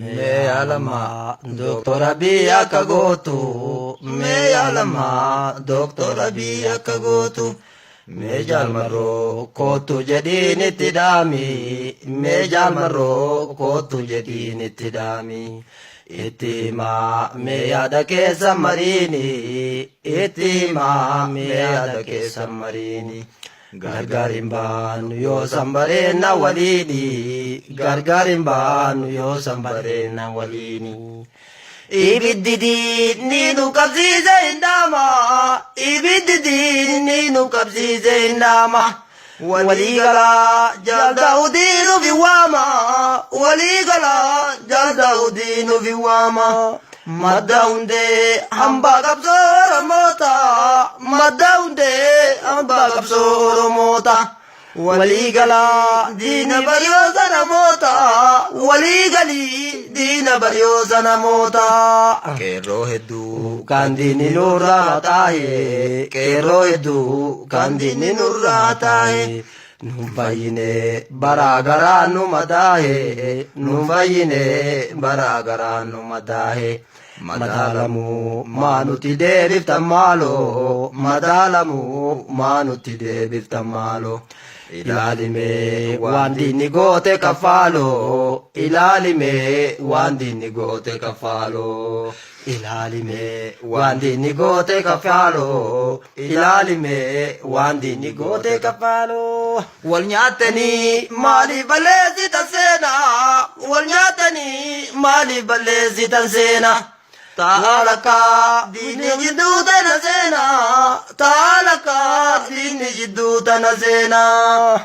Mee yaalamaa Dooktor Abiy akka gootu. Mee yaalamaa Dooktor Abiy akka gootu. Mee jaalmarroo kootu jedhiin itti dhaami. Mee jaalmarroo kootu jedhiin itti dhaami. Itti himaa mee yaada keessa mariini. Itti himaa mee yaada keessa mariini. Gargar hin baanu yoo san bareenna waliini. Gargar hin baanu yoo san bareenna waliini. Ibiddi diinni nu qabsiise hin dhaama. Ibiddi diinni nu qabsiise hin dhaama. Walii galaa jaal Daawudii nu fi waama. Walii galaa jaal Daawudii nu fi waama. Madda hundee hambaa qabsoo Oromoota. Madda hundee hambaa qabsoo Oromoota. Walii galaa diina baryoota namoota. Walii galii diina baryoota namoota. Qeerroo hedduu kan diinni nurraa mataahe. Qeerroo hedduu kan diinni nurraa taahe. Nu fayyine baraa garaa nu madaahe. Nu fayyine baraa garaa nu madaahe. Madaalamuu maa nuti deebiftan maaloo. Madaalamuu maa nuti deebiftan maaloo. Ilaalimee waan diinni goote kaffaaloo. Ilaalimee waan diinni goote kaffaaloo. Ilaalimee waan diinni goote kaffaaloo. Ilaalimee waan diinni goote kaffaaloo. Wal nyaattanii maaliif balleessitan seenaa? Wal nyaatanii maaliif balleessitan seenaa? Ta'a lakkaa diinni jidduu tana seenaa. Ta'a lakkaa diinni jidduu tana seenaa.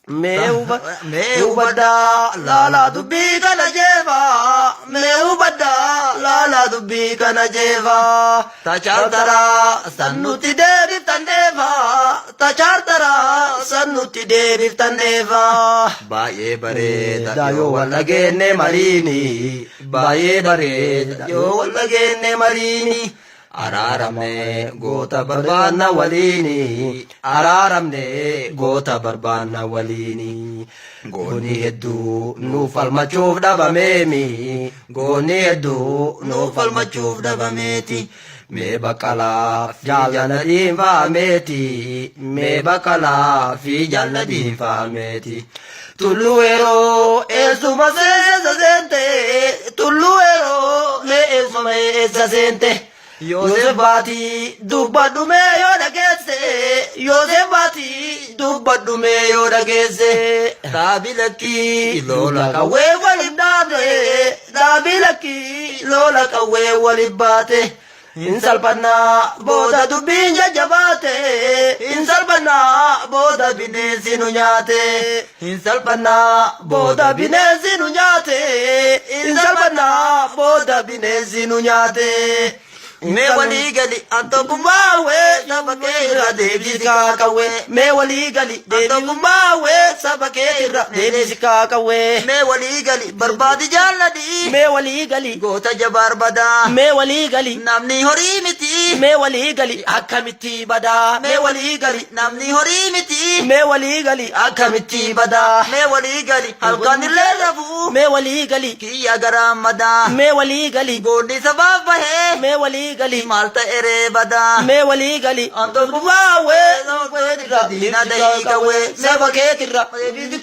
Mee hubadhaa laalaa dubbii kana jeefaa. Mee hubadhaa laalaa dubbii kana jeefaa. Tachaartaraa san nutti deebiftan dheefaa. Tachaartaraa san nutti deebiftan dheefaa. Baay'ee bareeda yoo wal dhageenne mariini. Baay'ee bareeda yoo wal dhageenne mariini. Araaramne goota barbaanna waliini. Araaramne goota barbaanna waliini. Goonni hedduu nuuf falmachuuf dhabameemi. Goonni hedduu nuuf falmachuuf dhabameeti. Mee baqqalaa fi jaalala dhiinfaameeti. Mee baqqalaa fi jaalala dhiinfaameeti. Tulluu yeroo eessuma seessa seente. Tulluu yeroo mee eessuma eessa seente. Yoosef baatii dubbadhu mee yoo dhageesse. Yoosef baatii dubbadhu mee yoo dhageesse. Dhaabi lakkii lola qawwee waliif dhaabde. Dhaabi lakkii lola qawwee waliif baate. Hin salphannaa booda dubbiin jajjabaate. Hin salphannaa booda bineensi nu nyaate. Hin salphannaa booda bineensi nu nyaate. Hin salphannaa booda bineensi nu nyaate. Mee walii gali an tokkummaa wee saba kee irra deebisi kaakawwee. Mee walii gali an tokkummaa wee saba kee irra deebisi kaakawwee. Mee walii gali barbaadi jaalladhi. Mee walii gali goota jabaar badaa. Mee walii gali namni horii miti. Mee walii gali akkamitti badaa. Mee walii gali namni horii miti. Mee walii gali akkamitti badaa. Mee walii gali halkan illee rafuu. Mee walii gali kiyya garaa madaa. Mee walii gali goonni sabaaf bahee. Mee walii gali maal ta'e ree badaa. Mee walii gali an tokkummaa wee diina dahii qawwee saba keetirra deebisi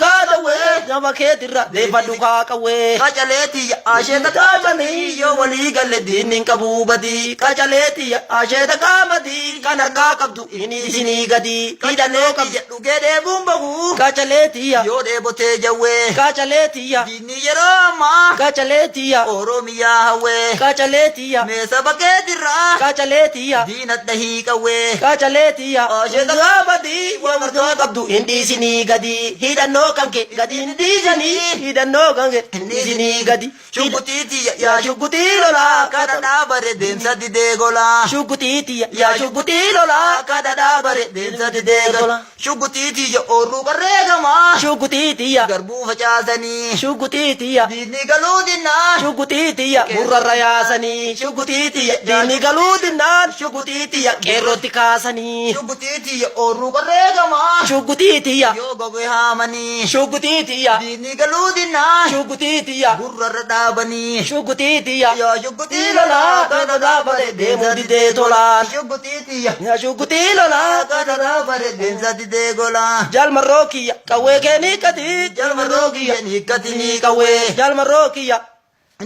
saba keetirra deeffadhu kaa qawwee. Qacaleetiyya asheeta qaamadii yoo walii galle diinni hin qabuu badii. Qacaleetiyya asheeta qaamadii kan harkaa qabdu inni isinii gadii. Hidhannoo qabdu dhugee dheebuun bahu. Qacaleetiyya yoo dheebotee jawwee. Qacaleetiyya diinni yeroo ammaa. Qacaleetiyya Oromiyaa hawwee. Qacaleetiyya mee saba keetirraa. Qacaleetiyya diina dhahii qawwee. Qacaleetiyya asheeta qaamadii waan harkaa qabdu hin dhiisinii gadi. Hidhannoo kan kee gadi hin dhiisanii. Hidhannoo kan kee hin dhiisinii gadi. Shugguxiitiyya yaa shugguxii lolaa kadha dhaabare deemsa didee golaa. Shugguxiitiyya yaa shugguxii lolaa kadha dhaabare deemsa didee golaa. Shugguxiitiyya oorruu qarree gamaa. Shugguxiitiyya garbuu facaasanii. Shugguxiitiyya diinni galaa. galuu dinnaan. Shuguxii tiyya gurrarra yaasanii. Shuguxii tiyya diinni galuu dinnaan. Shuguxii tiyya qeerrootti kaasanii. Shuguxii tiyya oorruu qarree gamaa. Shuguxii tiyya. Yoo gogee haamanii. Shuguxii tiyya. Diinni galuu dinnaan. Shuguxii tiyya. Gurrarra dhaabanii. Shuguxii tiyya. Yaa shuguxii lolaa kana dhaabate deemuu didee tolaan. Shuguxii tiyya. Yaa shuguxii lolaa Kana dhaabate deemsa didee golaa. Jalmarroo kiyya qawwee kee ni qati. Jalmarroo kiyya ni qati ni qawwee. Jalmarroo kiyya.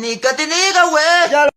Ni qati ni qawwee. Jal